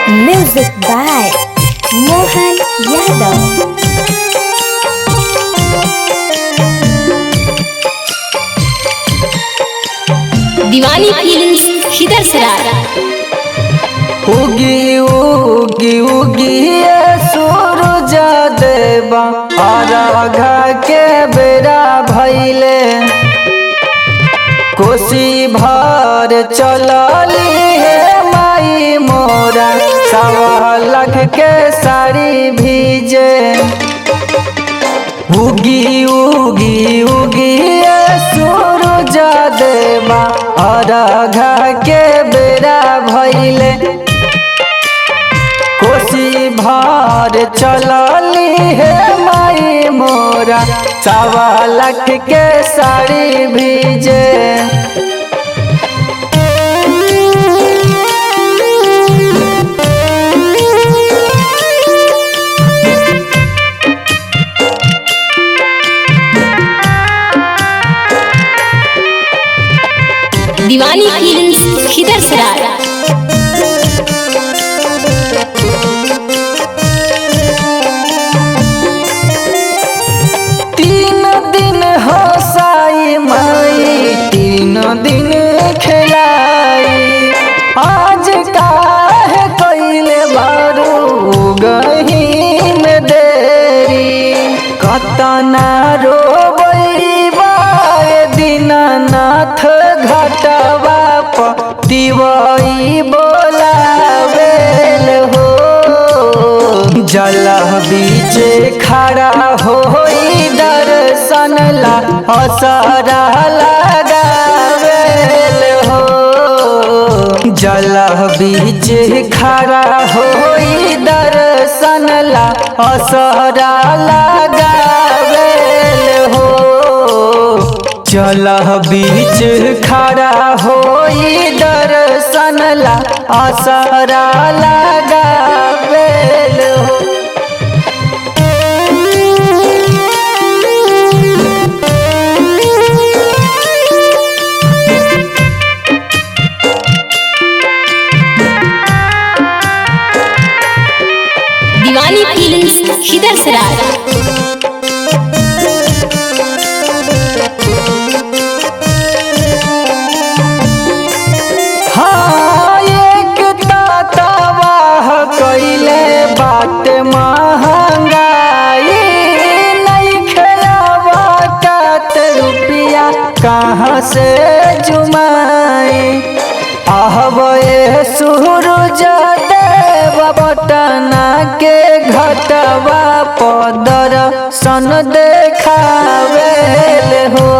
Music by Mohan Yadav. Deewani films Khidarsara. उगी उगी उगी ये सूरज देवा अरघा के बेरा भैले कोसी भर चलली हे माई मोरा 1.25 लाख के साड़ी भीजे। उगी उगी उगी ये सूरज देवा अरघा के बेरा भैले कोसी भार चलली हे माई मोरा 1.25 लाख के साड़ी भीजे। दीवानी फिल्म्स खिदरसराय। 3 दिन हसाई माई 3 दिन खेलाई आज काहे कैले बारू गही में देरी। कतना रोबैबा दीनानाथ घटवा पतिवई बोलावेल हो। जल बीच खड़ा होई दर्शन ला असरा लगावेल हो। जल बीच खड़ा होई दर्शन ला असरा लगावेल हो। जल बीच खड़ा होई दर्शन ला असरा लगावेल हो। दीवानी फिल्म्स खिदरसराय। हाँ एक तबाह कैले बात महंगाई नहीं खेलावत रुपया कहाँ से जुमाई। आहवे सूरज देव पटना के घटवा पदर सन देखावेल हो।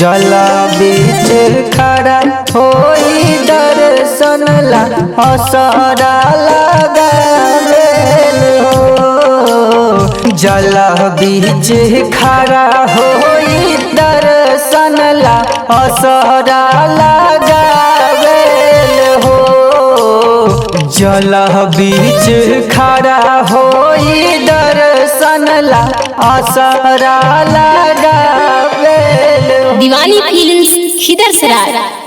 जल बीच खड़ा होई दर्शन ला असरा लगावेल हो। जल बीच खड़ा होई दर्शन ला असरा लगावेल हो। जल बीच खड़ा होई दर्शन ला असरा लगावेल हो। दीवानी फिल्म्स खिदरसराय।